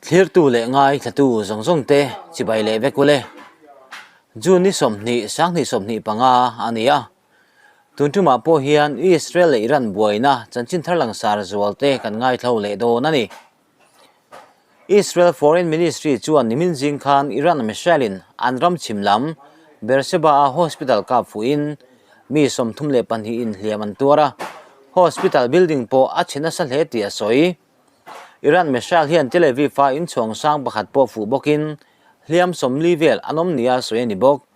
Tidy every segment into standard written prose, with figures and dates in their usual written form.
Thlirtu leh ngaithlatu zawng zawng te chibai leh vek ule. June ni 20, 2025 a ni a. Tun tumah pawh hian Israel leh Iran buaina chanchin thar langsar zual te kan ngaithlo leh dawn a ni. Israel Foreign Ministry chuan nimin zing khan Iran missile-in an ram chhim lam Beersheba-a hospital kap fuhin mi 32 in hliam an tuar a, hospital building pawh a chhe nasa hle tih a sawi. Iran missile hian Tel Aviv-a inchhawng sang pakhat pawh fuh bawkin hliam 40 vel an awm nia sawi a ni bawk.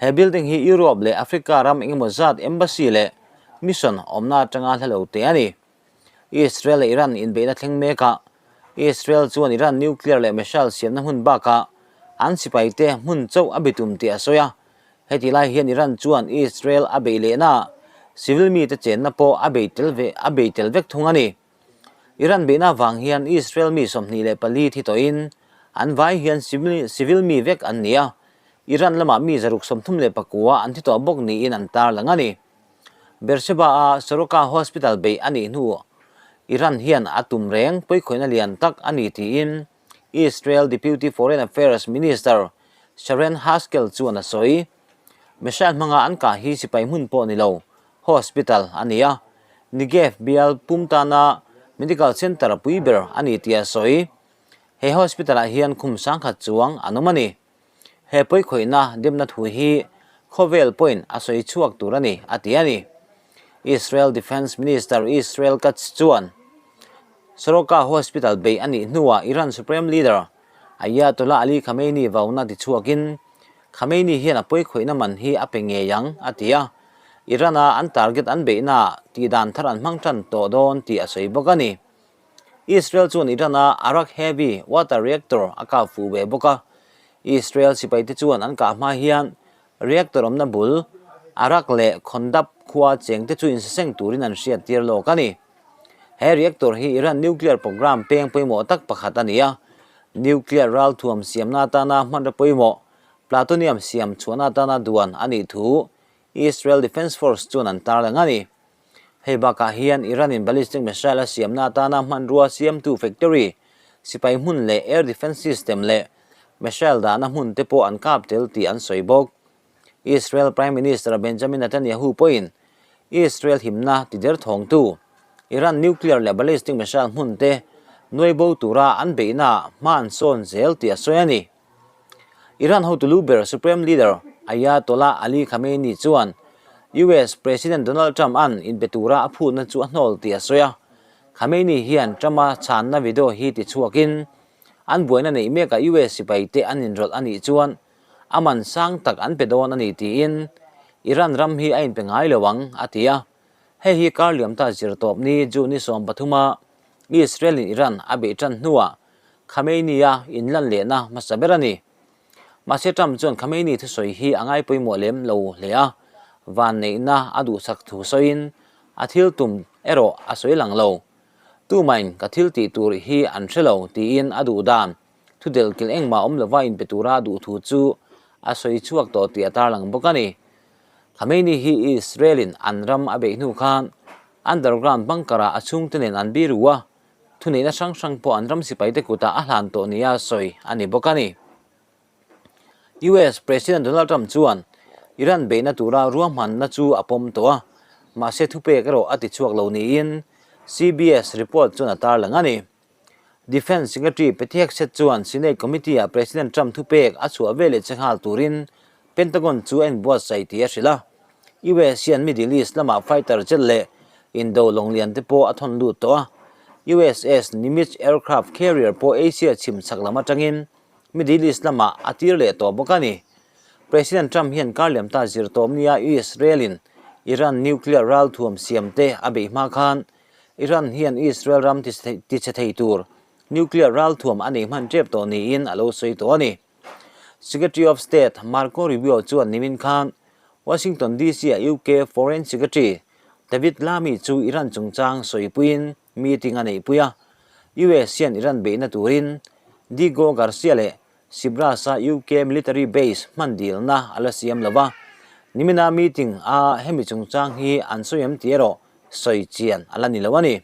He building hi Europe leh Africa ram engemaw zat embassy leh mission awmna atanga hla lo te a ni. Israel leh Iran inbeihna thleng mekah Israel chuan Iran nuclear leh missile siamna hmun bakah an sipaite hmun chauh a bitum tih a sawi a. Hetih lai hian Iran chuan Israel a beih lehnaah civil mite chenna pawh a bei tel ve a bei tel vek thung a ni. Iran beihna avang hian Israel mi 24 thi tawhin an vai hian civil mi vek an ni a, Iran lamah mi 639 an thi tawh bawk niin an tarlang a ni. Beersheba-a Soroka Hospital beih a nih hnu Iran hian a tum reng pawikhawihna lian tak a ni tiin Israel Deputy Foreign Affairs Minister Sharon Haskel chuan a sawi. Missile hmanga an kah hi sipai hmun pawh ni lo, hospital a ni a, Negev bial pum tana medical center pui ber a ni tih a sawi. He hospital-ah hian khum sangkhat chuang an awm a ni. He pawikhawihna demna thu hi khawvel pawhin a sawi chhuak tur a ni, a ti a ni. Israel Defence Minister Israel Katz chuan Soroka Hospital beih a nih hnuah Iran Supreme Leader Ayatollah Ali Khamenei vauna tichhuakin Khamenei hian a pawikhawihna man hi a pe ngei ang, a ti a. Iran-a an target an beihnaah tihdan thar an hmang tan tawh dawn tih a sawi bawk a ni. Israel chuan Iran-a Arak Heavy Water Reactor a kap fuh ve bawk a. Israel sipaite chuan an kah hma hian reactor awmna bul Arak leh Khondab khua chengte chu insaseng turin an hriattir lawk a ni. He reactor hi Iran nuclear program peng pawimawh tak pakhat a ni a. Nuclear ralthuam siamna atana hmanraw pawimawh plutonium siam chhuahna atana duan a nih thu Israel Defense Force chuan an tarlang a ni. Hei bakah hian Iran-in ballistic missile a siamna atana hmanrua siamtu factory, sipai hmun leh air defence system leh missile dahna hmun te pawh an kap tel tih an sawi bawk. Israel Prime Minister Benjamin Netanyahu pawhin Israel himna tider thawngtu Iran nuclear leh ballistic missile hmun te nuai bo tura an beihnaah hma an sawn zel tih a sawi a ni. Iran hotu lu ber Supreme Leader Ayatollah Ali Khamenei chuan US President Donald Trump-a'n inpe tura a phutna chu a hnawl tih a sawi a. Khamenei hian Trump-a chhanna video hi tichhuakin an buaina neih mekah US sipaite an inrawlh a nih chuan a man sang tak an pe dawn a ni tiin Iran ram hi a inpe ngai lo ang a ti a. Hei hi kar liam ta zirtawpni June ni 13-a Israel-in Iran a beih tan hnuah Khamenei-a inlan lehna hmasa ber a ni. Mahse Trump chuan Khamenei thusawi hi a ngai pawimawh lem lo hle a, vanneihna a duhsak thu sawiin a thil tum erawh a sawi lang lo. Tumain ka thil tih tur hi an hre lo tiin a duh dan thu delhkilh engmah awm lova inpe tura a duh thu chu a sawi chhuak tawh tih a tarlang bawk a ni. Khamenei hi Israel-in an ram a beih hnu khan underground bunker-ah a chhungte nen an biru a, Thuneihna hrang hrang pawh an ram sipaite kutah a hlan tawh nia sawi a ni bawk a ni. US President Donald Trump chuan Iran beihna tura ruahmanna chu a pawm tawh a, mahse thupek erawh a tichhuak lo niin CBS report chuan a tarlang a ni. Defence Secretary Pete Hegseth chuan Senate Committee-ah President Trump thupek a chhuah veleh che nghal turin Pentagon chu a inbuatsaih tih a hrilh a. US hian Middle East lamah fighter jet leh indo lawng lian te pawh a thawn lut tawh a. USS Nimitz aircraft carrier pawh Asia chhim chhak lam atangin Middle East lamah a tir leh tawh bawk a ni. President Trump hian kar liam ta zir tawp nia Israel-in Iran nuclear ralthuam siam te a beih hma khan Iran hian Israel ram tichhe thei tur nuclear ralthuam a nei hman tep tawh niin a lo sawi tawh a ni. Secretary of State Marco Rubio chuan nimin khan Washington DC-a UK Foreign Secretary David Lammy chu Iran chungchang sawipuiin meeting a neihpui a. US hian Iran beihna turin Diego Garcia leh Cyprus-a UK military base hman dilna a la siam lo va. Nimina meeting a hemi chungchang hi an sawi em tih erawh sawi chian a la ni lo a ni.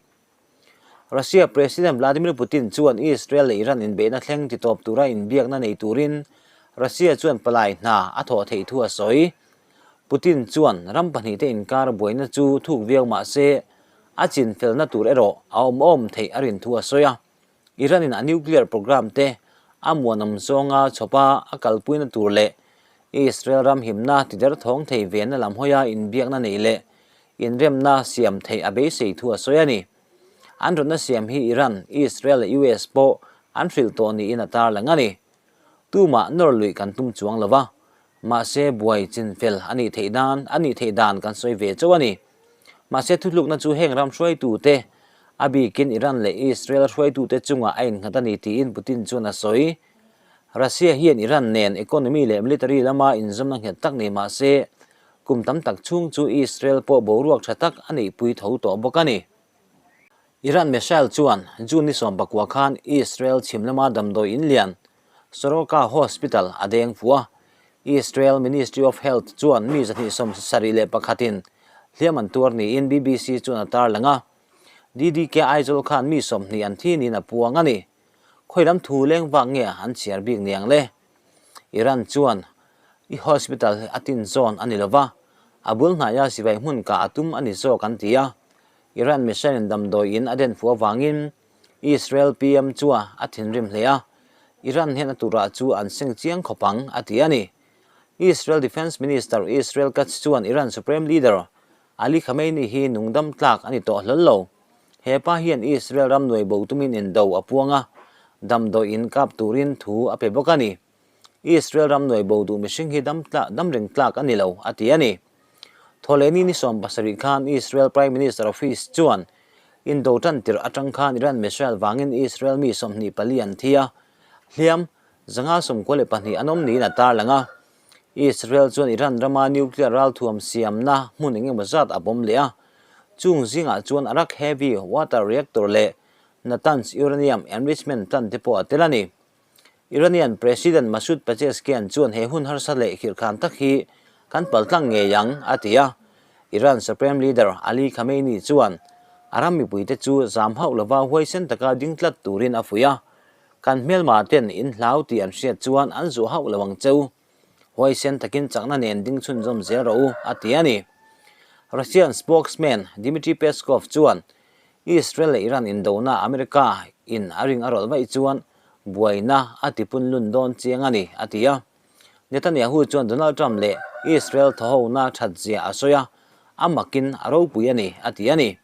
Russia President Vladimir Putin chuan Israel leh Iran inbeihna thleng titawp tura inbiakna nei turin Russia chuan palai hna a thawh theih thu a sawi. Putin chuan ram pahnihte inkar buaina chu thuk viau mah se a chinfelna tur erawh a awm awm theih a rin thu a sawi a. Iran-in a nuclear programme te a muanawm zawnga chhawpa a kalpuina tur leh Israel ram himna tiderthawng thei venna lam hawia inbiakna neih leh inremna siam theih a beisei thu a sawi a ni. An rawtna siam hi Iran, Israel leh US pawh an hrilh tawh niin a tarlang a ni. Tumah nawr luih kan tum chuang lo va, mahse buai chinfel a nih theih nan a nih theih dan kan sawi ve chauh a ni. Mahse thutlukna chu heng ram hruaitute, a bikin Iran leh Israel hruaitute chungah a innghat a ni tiin Putin chuan a sawi. Russia hian Iran nen economy leh military lama inzawmna nghet tak nei mahse kum tam tak chhung chu Israel pawh boruak tha tak a neihpui tho tawh bawk a ni. Iran missile chuan June ni 19 khan Israel chhim lama damdawi in lian Soroka Hospital a deng fuh a. Israel Ministry of Health chuan mi 271 in hliam an tuar niin BBC chuan a tarlang a. DDK Aizawl khan mi 20 an thi niin a puang a ni. Khawi lam thu leng vak nge an chhiar bik niang le? Iran chuan i hospital hi a tin zawn a ni lova, a bul hnaia sipai hmun kah a tum a ni zawk an ti a. Iran missile in damdawi in a den fuh avangin Israel PM chua a thinrim hle a, Iran hian a turah chu an seng chiang khawp ang a ti a ni. Israel Defence Minister Israel Katz chuan Iran Supreme Leader Ali Khamenei hi nungdam tlak a ni tawh hlawl lo. He pa hian Israel ram nuai bo tumin indo a puang a, damdawi in kap turin thu a pe bawk a ni. Israel ram nuai bo duh mihring hi dam tlak dam reng tlak a ni lo, a ti a ni. Thawhlehni ni 70 khan Israel Prime Minister Office chuan indo tan tirh atang khan Iran missile vangin Israel mi 24 an thi a, hliam 592 an awm niin a tarlang a. Israel chuan Iran rama nuclear ralthuam siamna hmun eng emaw zat a bawm leh a, chung zingah chuan Arak Heavy Water Reactor leh Natanz Uranium Enrichment Plant te pawh a tel a ni. Iranian President Masoud Pezeshkian chuan he hun harsa leh khirhkhan tak hi kan paltlang ngei ang, a ti a. Iran Supreme Leader Ali Khamenei chuan a ram mipuite chu zam hauh lova huaisen taka ding tlat turin a fuih a. Kan hmelma ten in hlau tih an hriat chuan an zuah hauh lo ang cheu. Huaisen takin chakna nen ding chhunzawm zel rawh u, a ti a ni. Russian spokesman Dmitry Peskov chuan Israel leh Iran indona America in a ring a rawlh vaih chuan buaina a tipun lun dawn chiang a ni, a ti a. Netanyahu chuan Donald Trump leh Israel thawhona that zia a sawi a, a makin a ropui a ni, a ti a ni.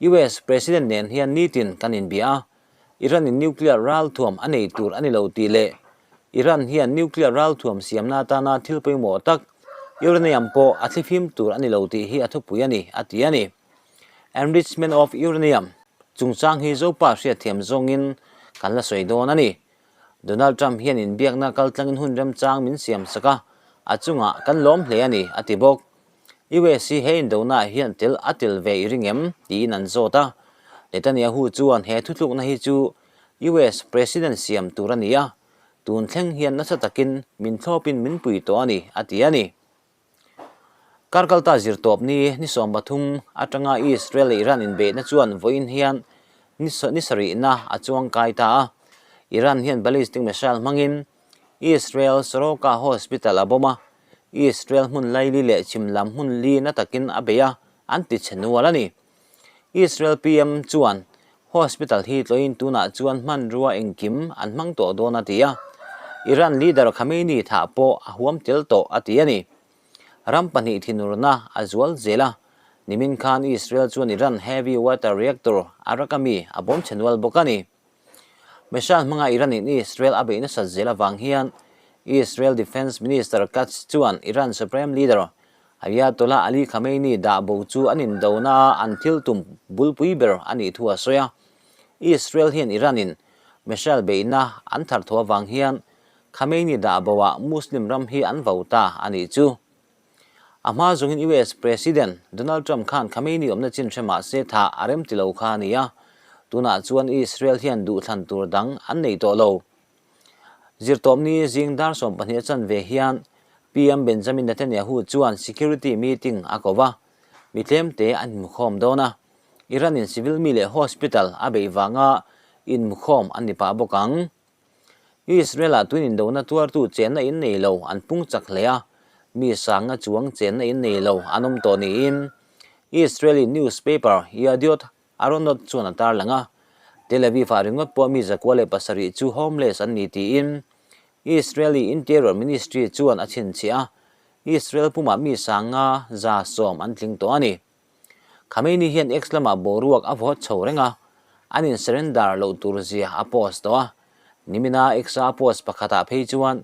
US President nen hian nitin kan inbia a, Iran in nuclear ralthuam a nei tur a ni lo tih leh Iran hian nuclear ralthuam siamna atana thil pawimawh tak uranium pawh a thlifim tur a ni lo tih hi a thupui a ni, a ti a ni. Enrichment of uranium chungchang hi Zopa hriatthiam zawngin kan la sawi dawn a ni. Donald Trump hian inbiakna kaltlangin hun remchang min siam sak a, a chungah kan lawm hle a ni, a ti bawk. US hi he indona hian tel a tel ve i ring em? tiin an zawt a. Netanyahu chuan he thutlukna hi chu US President siam tur a ni a, tun thleng hian nasa takin min thlawpin min pui tawh a ni, a ti a ni. Karkalta zirtawpni ni 13 atanga Israel leh Iran inbeihna chuan vawiin hian ni ni sarihna a chuangkai ta a. Iran hian ballistic missile hmangin Israel Soroka Hospital a bomb a, Israel hmun laili leh chhim lam hmun li na takin a bei a, an ti chhe nual a ni. Israel PM chuan hospital hi tlawhin tunah chuan hmanrua engkim an hmang tawh dawn a ti a, Iran leader Khamenei thah pawh a huam tel tawh a ti a ni. Ram pahnih thinurna a zual zel a, nimin khan Israel chuan Iran heavy water reactor a raka mi a bomb chhe nual bawk a ni. Missile hmanga Iran in Israel a beih nasat zel avang hian Israel Defence Minister Katz chuan Iran Supreme Leader Ayatollah Ali Khamenei dah bo chu an indona a an thil tum bulpui ber a nih thu a sawi a. Israel hian Iran in missile beihna an thar tho avang hian Khamenei dah bo ah Muslim ram hi an vo ta a nih chu. A hma zawngin US President Donald Trump khan Khamenei awmna chin hre mah se tha a rem ti lo kha a ni a, tunah chuan Israel hian duhthlan tur dang an nei tawh lo. Zirtawpni zing dar 12 a chan ve hian PM Benjamin Netanyahu chuan security meeting a ko va, mi tlemte an hmukhawm dawn a. Iran-in civil mi leh hospital a beih vanga inmukhawm an ni pah bawk ang. Israel-ah tun indona tuartu chenna in nei lo an pung chak hle a, mi sanga chuang chenna in nei lo an awm tawh niin Israeli newspaper Yedioth Ahronoth chuan a tarlang a. Tel Aviv-ah ringawt pawh mi 107 chu homeless an ni tiin Israeli Interior Ministry chuan a chhinchhiah a, Israel pumah mi sanga 110 an tling tawh a ni. Khamenei hian X lamah boruak a vawt chho reng a, an in surrender loh tur zia a post tawh a. Nimina X-a a post pakhatah phei chuan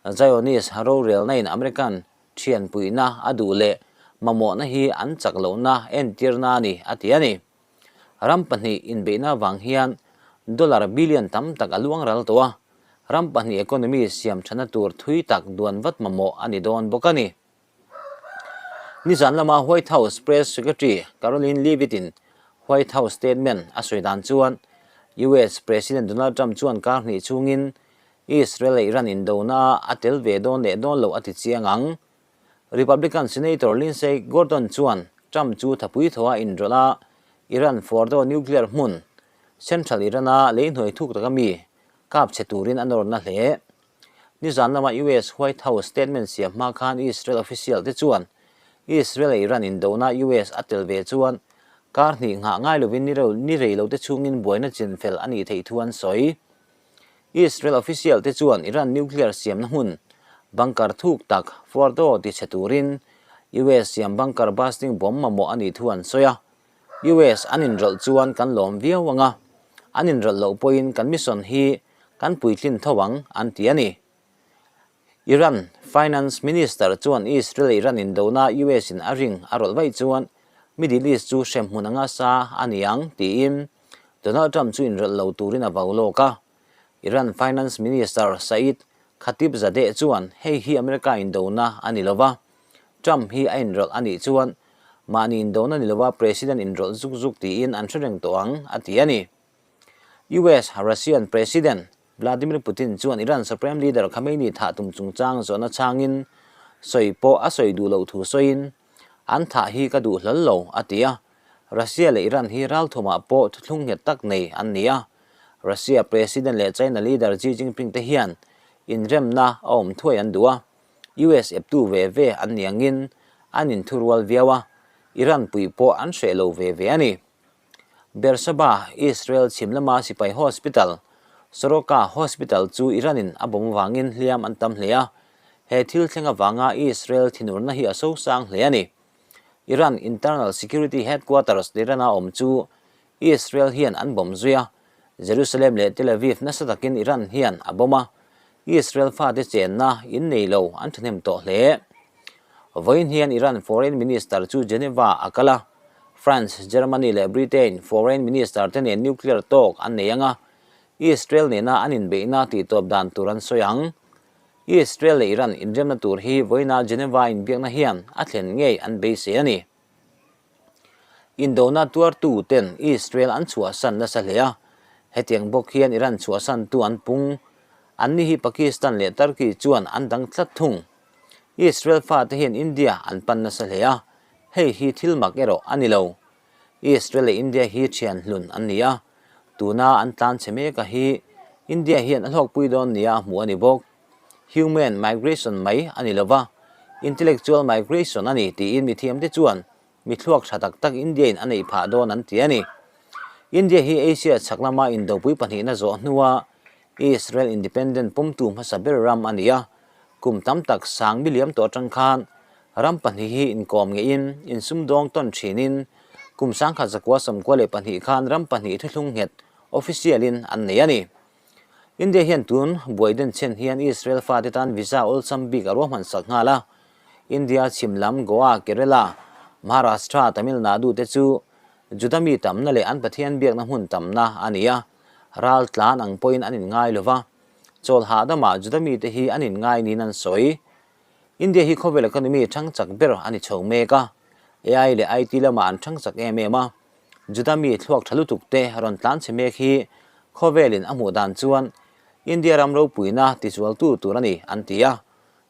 Zionist rorelna in American thianpuihna a duh leh mamawhna hi an chak lohna entirna a ni, a ti a ni. Ram pahnih inbeihna vang hian dollar billion tam tak a luang ral tawh a, ram pahnih economy siam thana tur thui tak duan vat mamawh a ni dawn bawk a ni. Nizan lama White House Press Secretary Karoline Leavitt-in White House statement a sawi dan chuan US President Donald Trump chuan kar hnih chhungin Israel leh Iran indona a tel ve dawn leh dawn loh a ti chiang ang. Republican Senator Lindsey Gordon chuan Trump chu thapui thaw a inrawlh a, Iran Fordow nuclear hmun, Central Iran-a lei hnuai thuk taka mi kap chhe turin a nawrna hle. Nizan lama US White House statement siam hma khan Israel official te chuan Israel leh Iran indona US a tel ve chuan kar hnih nghah ngai lovin ni rei lo te chhungin buaina chinfel a nih theih thu an sawi. Israel official te chuan Iran nuclear siamna hmun bunker thuk tak Fordow ti chhe turin US siam bunker busting bomb mamawh a nih thu an sawi a. US an inrawlh chuan kan lawm viau ang a, an inrawlh loh pawhin kan mission hi kan puitlin tho ang, an ti a ni. Iran Finance Minister chuan Israel leh Iran indona US in a ring a rawlh vaih chuan Middle East chu hremhmun anga sa a ni ang tiin Donald Trump chu inrawlh lo turin a vau lawk a. Iran Finance Minister Saeed Khatibzadeh chuan hei hi America indona a ni lova, Trump hi a inrawlh a nih chuan mahni indona ni lova President inrawlh zuk zuk tiin an hre reng tawh ang, a ti a ni. US Russian President Vladimir Putin chuan Iran Supreme Leader Khamenei thah tum chungchang zawhna chhangin sawi pawh a sawi duh loh thu sawiin, An thah hi ka duh hlawl lo, a ti a. Russia leh Iran hi ralthumah pawh thuthlung nghet tak nei an ni a. Russia President leh China leader Xi Jinping te hian inremna a awm thuai an duh a. US eptu ve ve an ni angin an inthurual viau a, Iran puih pawh an hreh lo ve ve a ni. Beersheba, Israel chhim lama sipai hospital, Soroka Hospital chu Iran-in a bawm avangin hliam an tam hle a, he thil thleng avanga Israel thinurna hi a sosang hle a ni. Iran Internal Security Headquarters Tehran-a awm chu Israel hian an bawm zui a, Jerusalem leh Tel Aviv nasa takin Iran hian a bawm a, Israel fate chenna in nei lo an thahnem tawh hle. Vawiin hian Iran Foreign Minister chu Geneva a kal a, France, Germany leh Britain Foreign Minister te nen nuclear talk an nei ang a, Israel nena an inbeihna tihtawp dan tur an sawi ang. Israel leh Iran inremna tur hi vawiina Geneva inbiakna hian a thlen ngei an beisei a ni. Indona tuartu ten Israel an chhuahsan nasa hle a, hetiang bawk hian Iran chhuahsantu an pung. Anni hi Pakistan leh Turkey chuan an dang tlat thung. Israel fate hian India an pan nasa hle a, hei hi thil mak erawh a ni lo. Israel leh India hi thian hlun an ni a, tuna an tlan chhe mek a hi India hian a hlawkpui dawn nia a hmuh a ni bawk. Human migration mai a ni lova, intellectual migration a ni tiin mithiamte chuan mi thluak tha tak tak India-in a neih phah dawn an ti a ni. India hi Asia chhak lama indopui pahnihna zawh hnua Israel independent pawmtu hmasa ber ram a ni a, kum tam tak sang miliam tawh atang khan ram pahnih hi inkawm ngeihin insumdawng tawn thinin kum 1992 khan ram pahnih thuthlung nghet official-in an nei a ni. India hian tun buai den chen hian Israel fate tan visa awlsam bik a ruahman sak nghal a. India chhim lam Goa, Kerala, Maharashtra, Tamil Nadu te chu Juda mi tamna leh an Pathian biakna hmun tamna a ni a, ral tlan ang pawhin an inngai lo va, chawl hahdamah Juda mite hi an inngai niin an sawi. India hi khawvel economy thang chak ber a ni chho mek a, AI leh IT lamah an thang chak em em a, Juda mi thluak tha lutuk te rawn tlan chhe mek hi khawvelin a hmuh dan chuan India ram ropuina tizualtu tur a ni an ti a,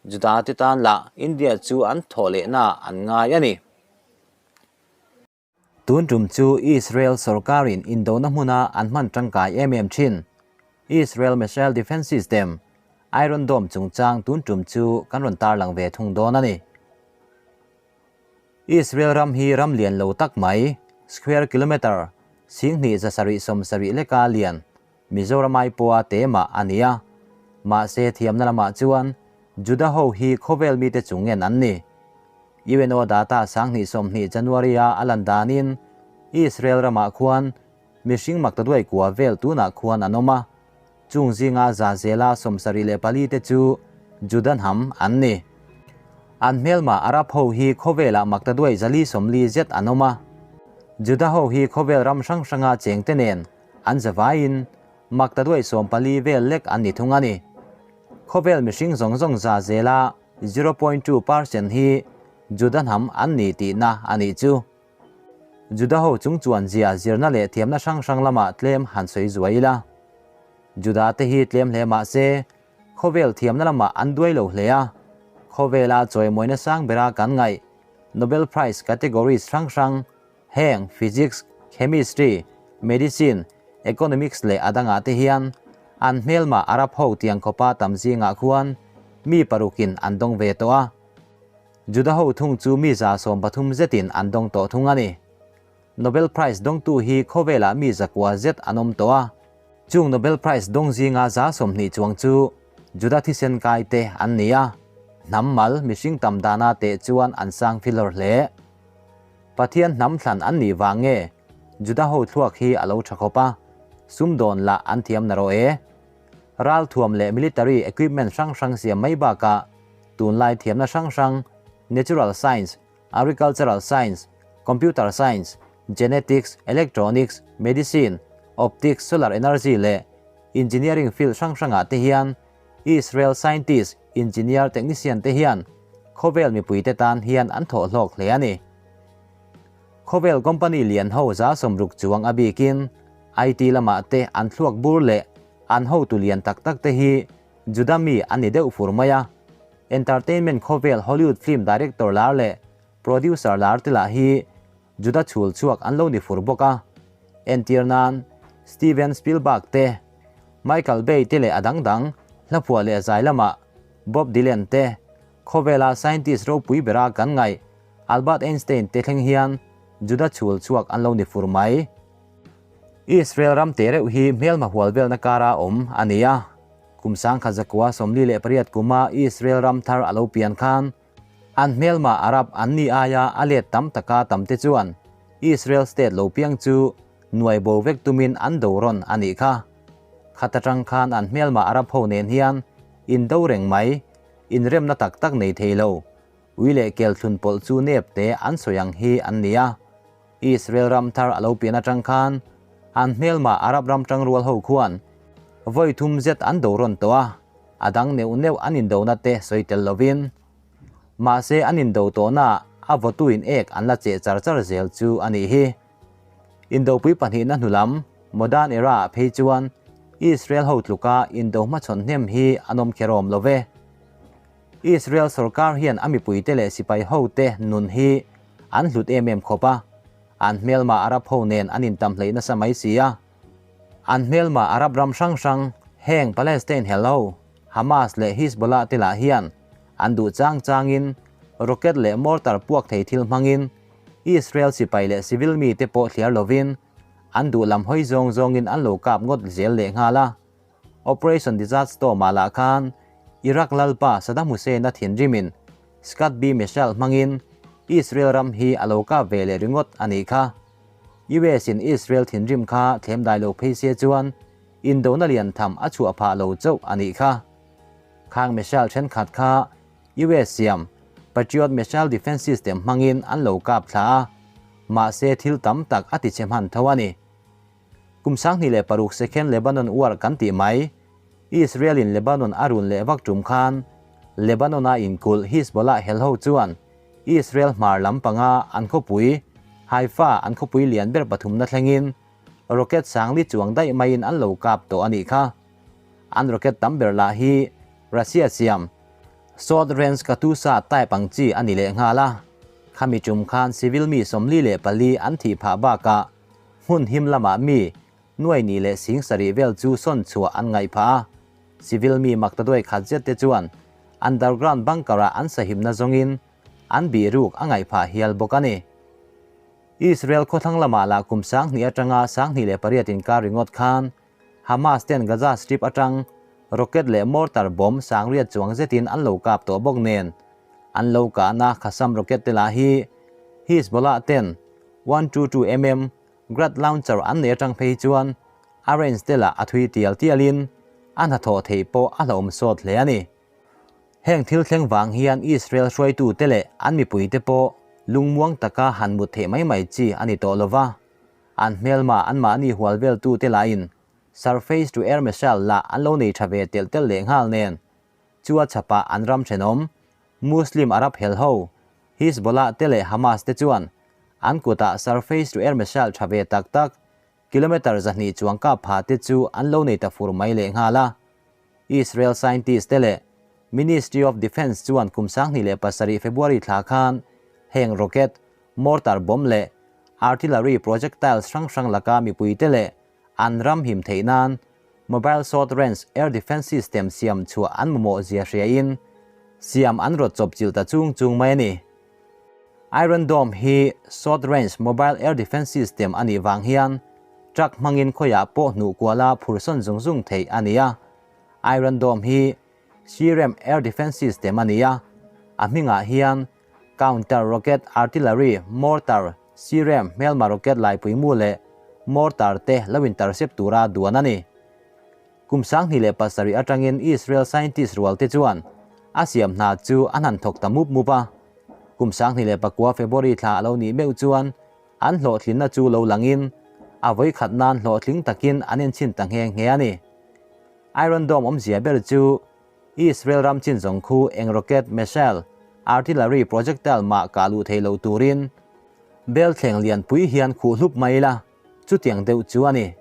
Juda te tan lah India chu an thawh lehna an ngai a ni. Tun tum chu Israel sorkarin indona hmuna an hman tangkai em em thin Israel Missile Defense System, Iron Dome chungchang tun tum chu kan rawn tarlang ve thung dawn a ni. Israel ram hi ram lian lo tak mai, square kilometre 27 70 leka lian, Mizoram ai pawha te mah a ni a. Mahse thiamna lamah chuan Juda ho hi khawvel mite chung ngen an ni. UNO data 2020 January-a a lan danin Israel ramah khuan mihring maktaduai kua vel tunah khuan an awm a, chung zinga za zela 74 te chu Juda hnam an ni. An hmelma Arab ho hi khawvelah maktaduai 440 zet an awm a. Juda ho hi khawvel ram hrang hranga chengte nen an zavaiin maktaduai 14 vel lek an ni thung a ni. Khawvel mihring zawng zawng za zela 0.2% hi Juda hnam an ni tihna a nih chu. Juda ho chung chuan zia zirna leh thiamna hrang hrang lamah tlem han sawi zuai ila. Juda te hi tlem hle mah se, khawvel thiamna lamah an duai lo hle a. Khawvela chawimawina sang bera kan ngaih Nobel Prize categories hrang hrang heng Physics, Chemistry, Medicine, Economics leh a dangah te hian an hmelmah Arab ho tiang khawpa tam zingah khuan mi parukin an dawng ve tawh a. Juda ho thung chu mi 13 zetin an dawng tawh thung a ni. Nobel Prize dawngtu hi khawvelah mi 900 zet an awm tawh a. Chung Nobel Prize dawng zinga 20 chuang chu Juda thisen kai te an ni a. Hnam mal mihring tam dana teh chuan an sang filawr hle. Pathian hnam thlan an nih vang nge Juda ho thluak hi a lo tha khawp a, sumdawn lah an thiam na rawh e. Ral thuam leh military equipment hrang hrang siam mai bakah tunlai thiamna hrang hrang, natural science, agricultural science, computer science, genetics, electronics, medicine, optics, solar energy leh engineering field hrang hrangah te hian Israel scientist, engineer, technician te hian khawvel mipuite tan hian an thawh hlawk hle a ni. Khawvel company lian ho 60 chuang a bikin IT lamah te an thluak bur leh an hotu lian tak tak te hi Juda mi an ni deuh fur mai a. Entertainment khawvel Hollywood film director lar leh producer lar te lah hi Juda chhul chhuak an lo ni fur bawk a. Entir nan Steven Spielberg te, Michael Bay te leh a dang dang hlaphuah leh zai lamah Bob Dylan te, khawvela scientist ropui bera kan ngaih Albert Einstein te thleng hian Juda chhul chhuak an lo ni fur mai. Israel ram te reuh hi hmelma hual velna kara awm a ni a. Kum 1948 kuma Israel ram thar a lo pian khan an hmelma Arab an ni aia a let tam taka tam te chuan Israel state lo piang chu nuai bo vek tumin an do rawn a nih kha. Khat atang khan an hmelma Arab ho nen hian in do reng mai, inremna tak tak nei thei lo. Ui leh kel thlun pawlh chu nep te an sawi ang hi an ni a. Israel ram thar a lo pian atang khan an hmelma Arab ram tangrual ho khuan vawi thum zet an do rawn tawh a, a dang neuh neuh an indona te sawi tel lovin. Mahse an indo tawhna a vawtuin ek an la cheh char char zel chu a nih hi. Indopui pahnihna hnu lam modern era ah phei chuan Israel ho tluka indo hmachhawn hnem hi an awm kher awm lo ve. Israel sorkar hian a mipuite leh sipai hote nun hi an hlut em em khawp a, an hmelma Arab ho nen an intam hleih nasa mai si a. An hmelma Arab ram hrang hrang, heng Palestine hel ho, Hamas leh Hizbollah te lah hian an duh chang changin rocket leh mortar puak thei thil hmangin Israel sipai leh civil mite pawh thliar lovin an duh lam hawi zawng zawngin an lo kap ngawt zel leh nghal a. Operation Desert Storm-ah lah khan Iraq lalpa Saddam Hussein-a thinrimin Scud B missile hmangin Israel ram hi a lo kap ve leh ringawt a nih kha. US-in Israel thinrim kha thlem dai lo phei se chuan indona lian tham a chhuah phah lo chauh a nih kha. Khang missile thenkhat kha US siam Patriot missile defense system hmangin an lo kap thla a, mahse thil tam tak a tichhe hman tho a ni. Kum 2006 Second Lebanon War kan tih mai, Israel-in Lebanon a run leh vak tum khan Lebanon-a inkulh Hizbollah hel ho chuan Israel hmar lam panga an khawpui Haifa an khawpui lian ber pathumna thlengin rocket 4000 chuang daih maiin an lo kap tawh a nih kha. An rocket tam ber lah hi Russia siam short range Katyusha type ang chi a ni leh nghal a. Khami tum khan civil mi 44 an thih phah bakah hmun him lamah mi nuai nih leh sing sarih vel chu sawn chhuah an ngaih phah a. Civil mi maktaduai khat zet te chuan underground bunker-ah an sahimna zawngin an bih ruk a ngaih phah hial bawk a ni. Israel khawthlang lamah lah kum 2000 atanga 2008 inkar ringawt khan Hamas ten Gaza Strip atang rocket leh mortar bomb 8000 chuang zetin an lo kap tawh bawk nen an lo kahna Qassam rocket te lah hi Hizbollah ten 122 mm Grad launcher an nei atang phei chuan a range te lah a thui tial tialin a hnathawh theih pawh a hlauhawm sawt hle a ni. Heng thil thleng vang hian Israel hruaitute leh an mipuite pawh lungmuang taka han mut theih mai mai chi a ni tawh lo va, an hmelma anmahni hual veltute lahin surface to air missile lah an lo nei tha ve telh telh leh nghal nen chu a chhapah an ram thenawm Muslim Arab hel ho Hizbollah te leh Hamas te chuan an kutah surface to air missile tha ve tak tak kilometre 200 chuang kap pha te chu an lo nei ta fur mai leh nghal a. Israel scientist te leh Ministry of Defence chuan kum 2007 February thla khan heng rocket, mortar bomb leh artillery projectiles hrang hrang laka mipui te leh an ram him theih nan mobile short range air defence system siam chhuah an mamawh zia hriain siam an rawt chawp chilh ta chung chung mai a ni. Iron Dome hi short range mobile air defence system a nih vang hian truck hmangin khawiah pawh hnuh kuala phur sawn zung zung theih a ni a. Iron Dome hi Sirem air defence system a ni a, a hmingah hian counter rocket artillery mortar Sirem hmelma rocket laipui mu leh mortar te lo intercept tura duan a ni. Kum 2007 atangin Israel scientist rual te chuan a siam hna chu an han thawk ta mup mup a. Kum 2009 February thla a lo nih meuh chuan an hlawhtlinna chu lo langin a vawikhat nan hlawhtling takin an enchhin ta nghe nghe a ni. Iron Dome awmzia ber chu Israel ram chin zawng khu eng rocket, missile, artillery projectile mah kah luh theih loh turin bel thleng lianpui hian khuh hlup mai ila chutiang deuh chu a ni.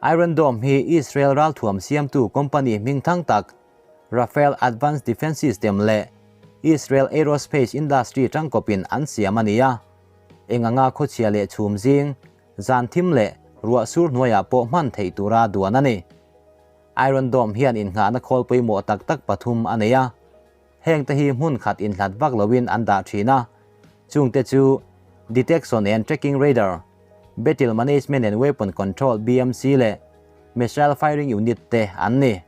Iron Dome hi Israel ralthuam siamtu company hming thang tak Rafael Advanced Defence System leh Israel Aerospace Industry tangkawpin an siam a ni a. Eng anga khawchhia leh chhum zing, zan thim leh ruah sur hnuaiah pawh hman theih tura duan a ni. Iron Dome hian innghahna khawl pawimawh tak tak pathum a nei a. Heng te hi hmun khat inhlat vak loin an dah thin a, chungte chu Detection and Tracking Radar, Battle Management and Weapon Control, BMC, leh Missile Firing Unit te an ni.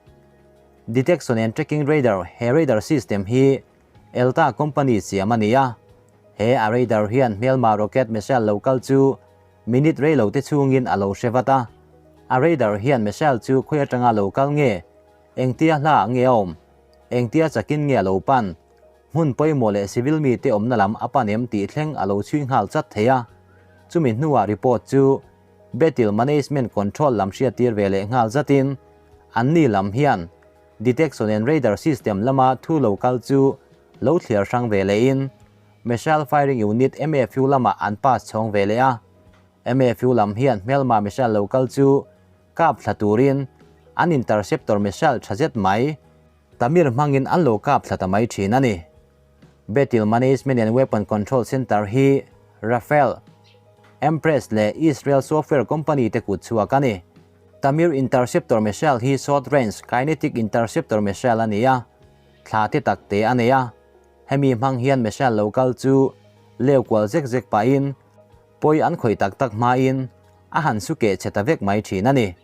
Detection and Tracking Radar, He radar system hi Elta company siam a ni a, he a radar hian hmelma rocket missile lo kal chu minute rei lo te chhungin a lo hre vat a. A radar hian missile chu khawi atanga lo kal nge, engtia hla nge a awm, engtia chakin nge a lo pan, hmun pawimawh leh civil mite awmna lam a pan em tih thleng a lo chhui nghal chat thei a. Chumi hnuah report chu Battle Management Control lam hriattir ve leh nghal zatin anni lam hian Detection and Radar System lama thu lo kal chu lo thliar hrang ve lehin Missile Firing Unit, MFU, lamah an pass chhawng ve leh a. MFU lam hian hmelma missile lo kal chu kap thla turin an interceptor missile tha zet mai Tamir hmangin an lo kap thla ta mai thin a ni. Battle Management and Weapon Control Center hi Rafael, Empress leh Israel Software Company te kut chhuak a ni. Tamir Interceptor Missile hi short range kinetic interceptor missile a ni a, thla te tak te a nei a. Hemi hmang hian missile lo kal chu leu kual zek zek pahin pawi an khawih tak tak hmain a han su keh chhe ta vek mai thin a ni.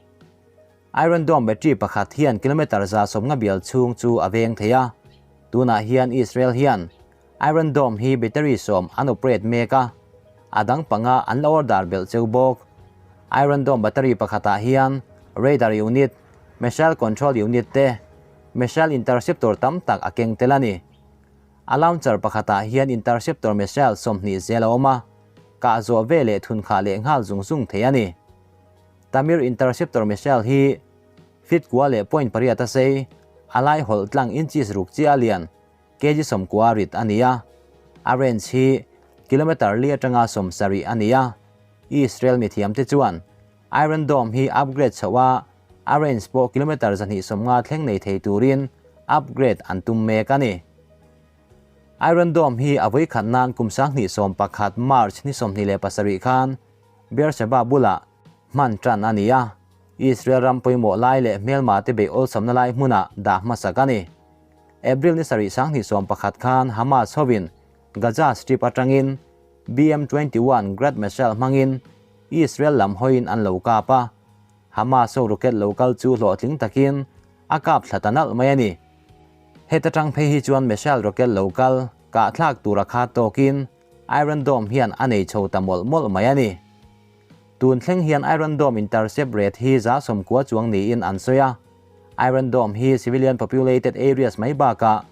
Iron Dome battery pakhat hian kilometre 150 bial chhung chu a veng thei a. Tunah hian Israel hian Iron Dome hi battery 10 an operate mek a, a dang panga an la order belh cheu bawk. Iron Dome battery pakhatah hian radar unit, missile control unit te, missile interceptor tam tak a keng tel a ni. A launcher pakhatah hian interceptor missile 20 zel a awm a, kah zawh ve leh thun khah leh nghal zung zung thei a ni. Tamir interceptor missile hi feet kua leh point pariat a sei, a lai hawlh tlang inches ruk chiah a lian, kg 90 rit a ni a. A range hi kilometre li atanga 70 a ni a. Israel mithiamte chuan Iron Dome hi upgrade chhoh a, a range pawh kilometre 250 thleng nei thei turin upgrade an tum mek a ni. Iron Dome hi a vawikhat nan kum 2011 March ni 27 khan Beersheba bulah hman tan a ni a, Israel ram pawimawh lai leh hmelma te beih awlsamna lai hmunah dah hmasak a ni. April ni 7 2011 khan Hamas hovin Gaza Strip atangin BM 21 Grad missile hmangin Israel lam hawiin an lo kap a, Hamas ho rocket lo kal chu hlawhtling takin a kap thla ta nalh mai a ni. Heta tang phei hi chuan missile rocket lo kal kah thlak tur a khat tawkin Iron Dome hian a nei chho ta mawlh mawlh mai a ni. Tun thleng hian Iron Dome intercept rate hi 90% chuang niin an sawi a. Iron Dome hi civilian populated areas mai bakah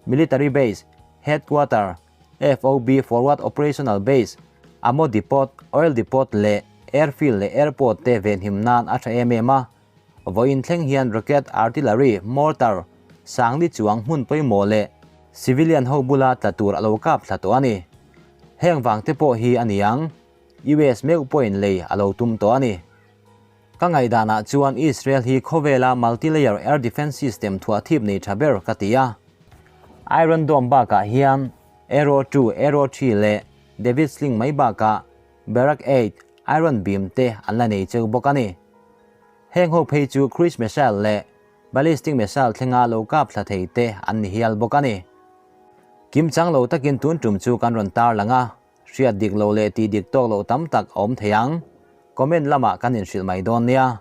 military base, headquarter, FOB Forward Operational Base, ammo depot, oil depot leh airfield leh airport te venhim nan a tha em em a. Vawiin thleng hian rocket, artillery, mortar, sangli chuang hmun pawimawh leh civilian ho bula tla tur a lo kap thla tawh a ni. Heng vang te pawh hi a ni ang, US meuh pawhin lei a lo tum tawh a ni. Ka ngaihdanah chuan Israel hi khawvela multi-layer air defence system thuah thip nei tha ber ka ti a. Iron Dome bakah hian Arrow 2, Arrow 3 leh David Sling mai bakah Barak 8, Iron Beam te an la nei cheu bawk a ni. Heng ho phei chu cruise missile leh ballistic missile thlenga lo kap thla thei te an ni hial bawk a ni. Kim chang lo takin tun tum chu kan rawn tar lang a, hriat dik lo leh tih dik tawk loh tam tak a awm thei ang. Comment lamah kan inhrilh mai dawn nia.